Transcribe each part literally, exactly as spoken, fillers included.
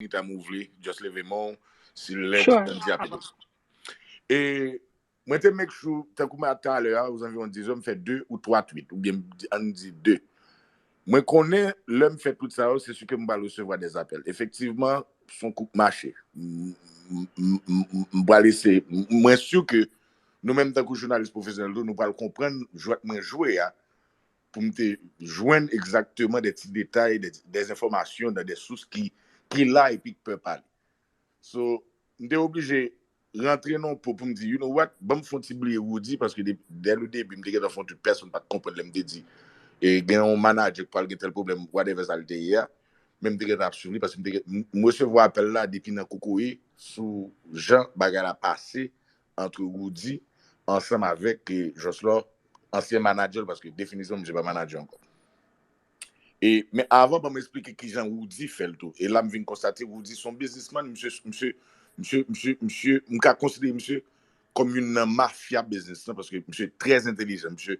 anytime ou vle, just leve men w, si lè ki tann di apele. E mwen te make sure, tankou mwen talè a, ozanviwon diz è, m fè de ou twa tweet, oubyen ann di de. Mwen konnen lè m fè tout sa yo, se si ke m pral resevwa des appels. Efektivman, se yon kou k mache. M pral eseye. Mwen si ke nou menm tankou jounalis pwofesyonèl tou, nou pral konprann jwèt mwen jwe a pou m te jwenn egzakteman de ti detay, de, de enfòmasyon nan de sous ki, ki la epi k pè pale. So, m te oblije rantre nan po pou m di, you know what, ban m fè yon ti bliye Roody, paske dè le debi, m te gentan fè yon tweet, pèsonn pa t konprann lè m te di, e gen yon manadjè k pral gen tèl pwoblèm, whatever sa l te ye a, men m te gentan ap swiv li, paske m te gen, m resevwa apèl la depi nan kokoye sou jan bagay la pase ant Roody ansanm avèk Jocelor, ansyen manadjè l, paske definitivman, misye pa manadjè ankò. E, men avan, ban m esplike kijan Roody fè l tou. E la, m vin konstate Roody se yon biznismann, misye, misye, misye, misye, misye, m ka konsidere misye kòm youn nan mafya biznis lan, paske misye trè entelijan, misye,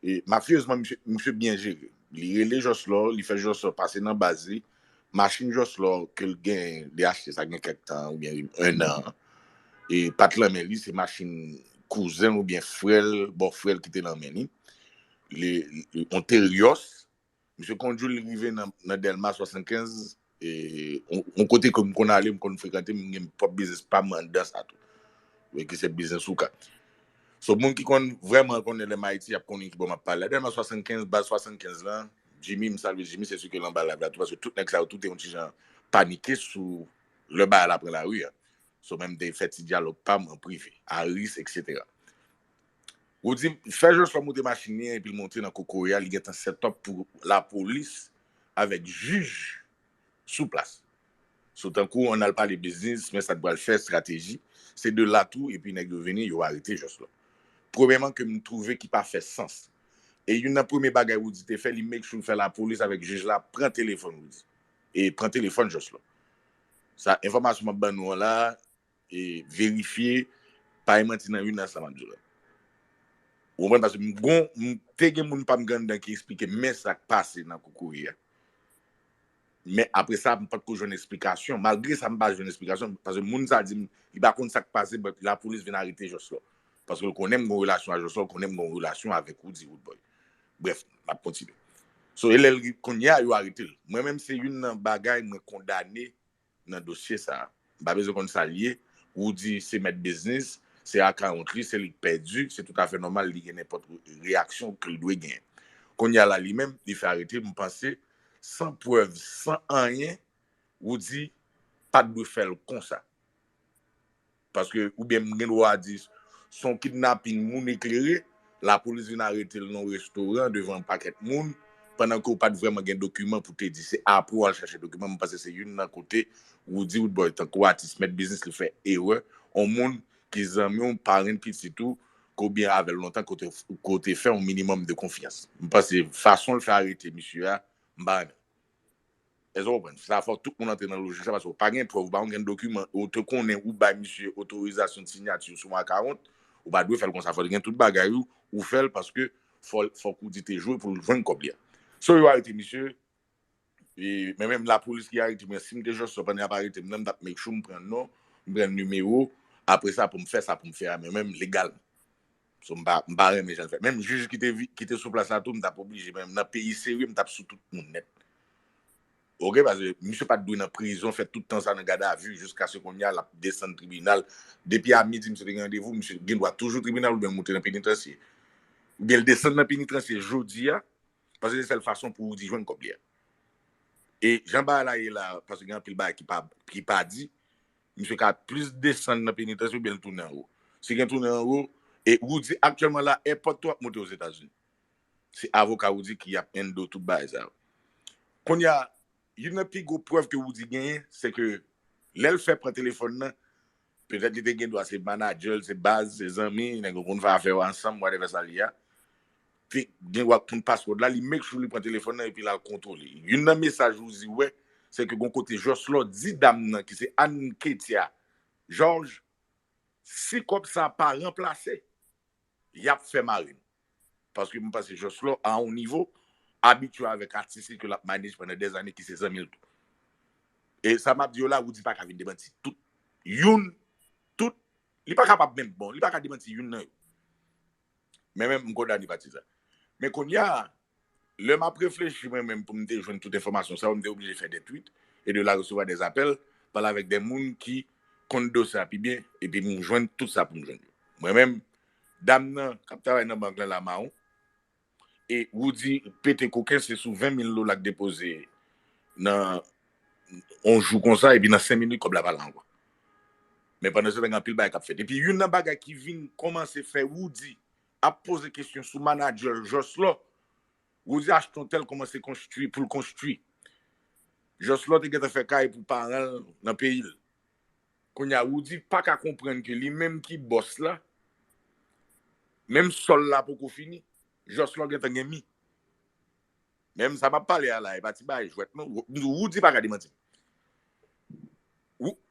e, mafyezman, misye, misye byen jere. Li rele Jocelor, li fè Jocelor pase nan baz li, machin Jocelor ke l gen, li achte sa gen kèk tan, oubyen en an, e pa t lan men li, se machin kouzen l oubyen frè l, bò frè l ki te lan men li. Li, li, yon Terios, misye kondui l rive nan, nan Dèlma swasannkenz, e, yon, yon kote ke m konn ale, m konn frekante, m gen pwòp biznis pa m anndan sa tou. Wi, ki se biznis Ouka. So, moun ki konn vrèman konnen lè m Ayiti, y ap konnen ki bò m ap pale. Dèlma swasannkenz, baz swasannkenz lan, Jimmy, m salye Jimmy, se si ke l anba live la tou, paske tout nèg sa yo tou te yon ti jan panike sou lè bagay la pran lari a. So, men m te fè ti dyalòg pa m an prive, Aris, etsetera. Roody fè Jocelor monte machin li an epi l monte nan kokoye a, li gentan set up pou lapolis avèk jij sou plas. So, tankou ann al pale biznis, men sa t pral fè, estrateji, se de la tou, epi nèg yo vini, yo arete Jocelor. Premyèman ke m twouve ki pa fè sans. E youn nan premye bagay Roody te fè, li make sure l fè lapolis avèk jij la pran telefòn Roody. E pran telefòn Jocelor. Sa, enfòmasyon m ap ban nou an la, e verifye, pa gen manti nan youn nan sa m ap di w la. Ou konprann? Paske m gon, m te gen moun pa m gen anndan ki eksplike m men sa k pase nan kokoye a. Men apre sa, m pa t ko jwenn eksplikasyon. Malgre sa, m pa jwenn eksplikasyon, paske moun sa di m, li pa konn sa k pase, but lapolis vin arete Jocelor. Paske l konnen m gon relasyon a Jocelor, l konnen m gon relasyon avèk Roody Roodboy. Brèf, m ap kontinye. So, e lè l, kounye a, yo arete l. Mwen menm, se youn nan bagay mwen kondane nan dosye sa a. M pa bezwen konn sa l ye. Roody se mèt biznis, se akawont li, se li k pèdi, se toutafè nòmal li gen nenpòt reyaksyon ke l dwe genyen. Kounye a la, li menm, li fè arete, m panse, san prèv, san anyen, Roody pa t dwe fè l konsa. Paske, oubyen m gen dwa di, se yon kidnaping moun eklere, lapolis vin arete l nan yon restoran devan yon pakèt moun, pandan ke w pa t vrèman gen dokiman pou te di. Se apre w al chache dokiman, m panse se youn nan kote Roody Roodboy, tankou atis, mèt biznis, li fè erè. Yon moun ki zanmi w, parenn pitit ou, ke w byen avè l lontan, ke w te, ke w te fè yon minimòm de konfyans. M panse fason l fè arete misye a, m pa renmen. Èske w konprann? Sa fò tout moun antre nan lojik sa, paske w pa gen prèv, ou pa gen dokiman, ou te konnen ou bay misye otorizasyon de sinyati sou yon akawont, ou pa dwe fè l konsa. Fò te gen tout bagay ou, ou fè l paske fò, fòk Roody te jwe pou l jwenn kòb li a. So, yo arete misye, e, men menm lapolis ki arete mwen, si m te Jocelor pandan y ap arete m nan, m t ap make sure m pran non, m pran nimewo, apre sa pou m fè sa pou m fè a, men menm legalman. So, m pa, m pa renmen jan l fè. Menm jij ki te, ki te sou plas la tou, m t ap oblije, men nan peyi serye, m t ap sou tout moun nèt. Oke, paske misye pa t dwe nan prizon, fè tout tan sa nan gadavi, jiskaske kounye a, l ap desann tribinal. Depi a midi, misye te gen randevou, misye gen dwa toujou tribinal oubyen moute nan penitansye. Oubyen l desann nan penitansye jodi a, paske se sèl fason pou Roody jwenn kòb li a. E jan bagay la ye la, paske gen anpil bagay ki pa, ki pa di, misye ka plis desann nan penitansye oubyen l tounen anwo. Si gen tounen anwo, e Roody aktyèlman la, èpòt tou ap monte Ozetazini. Se avoka Roody ki ap handle tout bagay sa yo. Kounye a, youn nan pi gwo prèv ke Roody genyen, se ke lè l fè pran telefòn nan, petèt li te gen dwa se manadjè l, se baz, se zanmi, nèg yo konn fè afè yo ansanm, whatever sa l ye a. Te gen dwa konn password la, li make sure li pran telefòn nan epi l al kontwole. Youn nan mesaj Roody wè, se ke gon kote Jocelor di dam nan ki se Anne Ketia Georges, si kòb sa pa ranplase, y ap fè mare n. Paske m panse Jocelor a yon nivo, abitye avèk atis li ke l ap manage pandan dèzane ki se zanmi l tou. E sa m ap di yo la, Roody pa ka vin demanti tout. Youn, tout, li pa kapab menm, bon, li pa ka demanti youn nan yo. Men menm, m kondane pati sa. Men kounye a, lè m ap reflechi mwen menm pou m te jwenn tout enfòmasyon sa yo, m te oblije fè de tweet e de la resevwa de apèl, pale avèk de moun ki konn dosye a pi byen, epi m jwenn tout sa pou m jwenn yo. Mwen menm, dam nan k ap travay nan bank lan la mawon, e Roody pete koken, se sou ven mil dola k depoze nan yon jou konsa, epi nan senk minit, kòb la pa la ankò. Men pandan se tan, gen anpil bagay k ap fèt. Epi youn nan bagay ki vin kòmanse fè Roody ap poze kesyon sou manadjè Jocelor, Roody achte yon tè, l kòmanse konstwi, pou l konstwi. Jocelor te gentan fè kay pou paran l nan peyi l. Kounye a, Roody pa ka konprann ke li menm ki bòs la, menm sòl la poko fini, Jocelor gentan gen mi. Menm sa m ap pale a la, e pa ti bagay jwèt non. Roody pa ka demanti.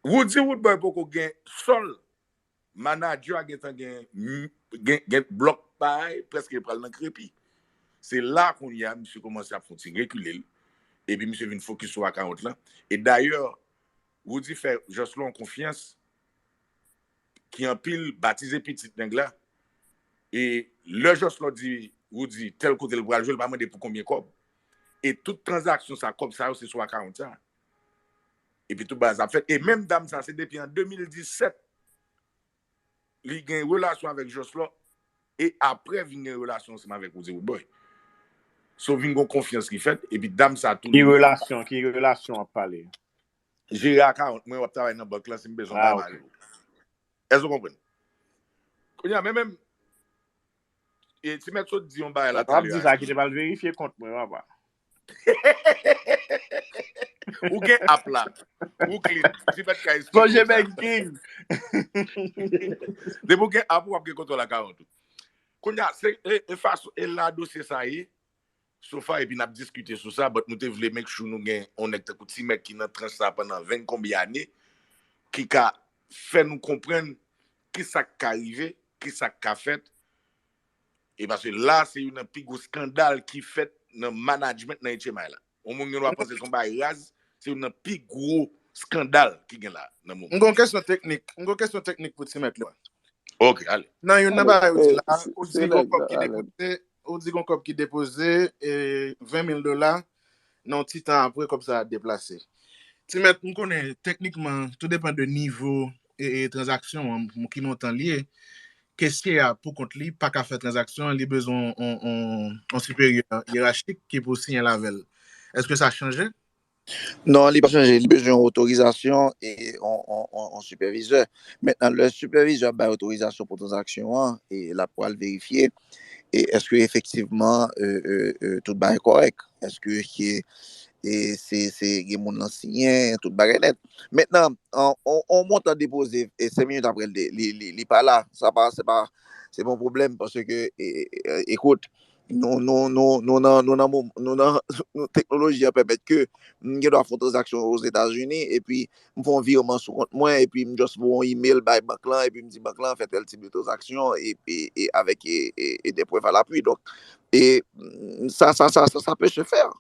Roody Roodboy poko gen sòl. Manadjè a gentan gen, gen, gen blòk bay, prèske pral nan krepi. Se la kounye a, misye kòmanse ap fè yon ti rekile l. Epi misye vin fokis sou akawont lan. E dayè, Roody fè Jocelor yon konfyans ki anpil, batize pitit nèg la. E lè Jocelor di Roody tèl kote l pral jwe, l pa mande pou konbyen kòb. E tout tranzaksyon sa, kòb sa yo, se sou akawont sa. Epi tout bagay sa ap fèt. E menm dam sa, se depi an de mil disèt, li gen relasyon avèk Jocelor, e apre vin gen relasyon ansanm avèk Roody Roodboy. So vin gon konfyans ki fèt, epi dam sa tou. Ki relasyon, ki relasyon w ap pale? Jere akawont mwen, w ap travay nan bank lan, si m bezwen bay mari. Èske w konprann? Kounye a, men menm, e, ti mèt sot di yon bagay la talè a. Di sa, kite m al verifye kont mwen, papa. Ou gen app la. Ou clean. Ti mèt ka esplike. Sonje Banking. Depi ou gen app, w ap gen kontwòl akawont ou. Kounye a, se, e, e fason, e la dosye sa ye. So far, epi n ap diskite sou sa, but nou te vle make sure nou gen yon nèg tankou Ti Mèt ki nan tranch sa pandan ven konbyen ane, ki ka fè nou konprann ki sa k ka rive, ki sa k ka fèt. E paske la, se youn nan pi gwo skandal ki fèt nan management nan H M I la. Yon moun gen dwa panse se yon bagay raz, se youn nan pi gwo skandal ki gen la nan moman. M gen yon kesyon teknik, m gen yon kesyon teknik pou Ti Mèt la. Ok, ale. Nan youn nan bagay ou di la, ou di gon kòb ki depoze, ou di gon kòb ki depoze, e, ven mil dola, nan yon ti tan apre, kòb sa a deplase. Ti Mèt, m konnen, teknikman, tou depann de nivo, e, e, tranzaksyon an, ki montan li ye, kesye a, pou kont li, pa ka fè tranzaksyon an, li bezwen yon, yon, yon siperyè yerachik ki pou siyen l avè l. Èske sa chanje? Non, li pa chanje. Li bezwen yon otorizasyon e yon, yon, yon, yon sipèvizè. Mentnan, lè sipèvizè a bay otorizasyon pou tranzaksyon an, e l ap pral verifye, e èske efektivman, e, e, e, tout bagay kòrèk? Èske ke, e, se, se gen moun nan siyen, tout bagay nèt? Mentnan, on, on, on montan depoze, e senk minit apre, li, li, li, li pa la. Sa pa, se pa, se pa yon pwoblèm, paske, e, e, e, ekout, nou, nou, nou, nou nan, nou nan, mom- nou nan, nou, teknoloji an pèmèt ke m gen dwa fè yon tranzaksyon Ozetazini, epi m fè yon vireman sou kont mwen, epi m just voye yon email bay bank lan, epi m di bank lan fè tèl tip de tranzaksyon, e, e, e avèk, e, e, e de prèv a lapui. Donk, e, mm, sa, sa, sa, sa, ça peut se faire.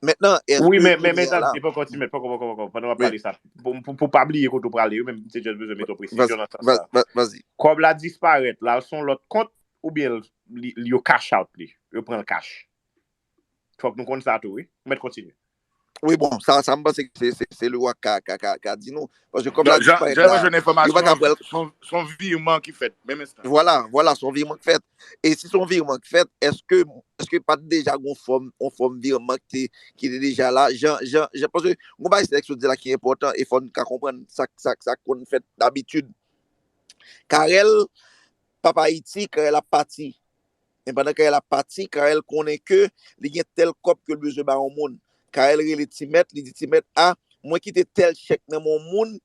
Mentnan, èske... Wi, men, men, men, tande, poko, Ti Mèt, poko, poko, poko, pandan w ap pale sa, pou, pou, pou pa bliye kote w prale, wi, men m te just bezwen mete yon presizyon nan sans sa. Kòb la disparèt, l al sou yon lòt kont, oubyen l, li, li, yo cash out li, yo pran l cash. Fòk nou konn sa tou, wi. Ou mèt kontinye. Wi, bon, sa, sa m panse ke se, se, se Leroy ka, ka, ka, ka di nou. Paske kòb la disparèt la, yo pa ka pran l. Se yon, se yon virman ki fèt, menm enstan. Vwala, vwala, se yon virman ki fèt. E si se yon virman ki fèt, èske, èske pa t deja gon fòm, yon fòm virman ki te, ki te deja la? Jan, jan, jan, paske gon bagay Selex yo di la ki enpòtan, e fò n ka konprann sa, sa, sa konn fèt dabitid. Carel, papa Ayiti, Carel ap pati. Men pandan Carel ap pati, Carel konnen ke li gen tèl kòb ke l bezwen ba yon moun. Carel rele Ti Mèt, li di Ti Mèt, a, mwen kite tèl chèk nan men yon moun,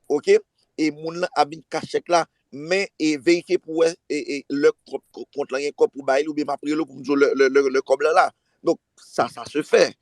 oke, e moun lan ap vin kache chèk la, men, e, verifye pou wè, e, e, lè kont, kont lan gen kòb pou bay li, oubyen m ap rele w pou m di w lè, lè, lè, lè kòb lan la. Donk, sa, ça se fait.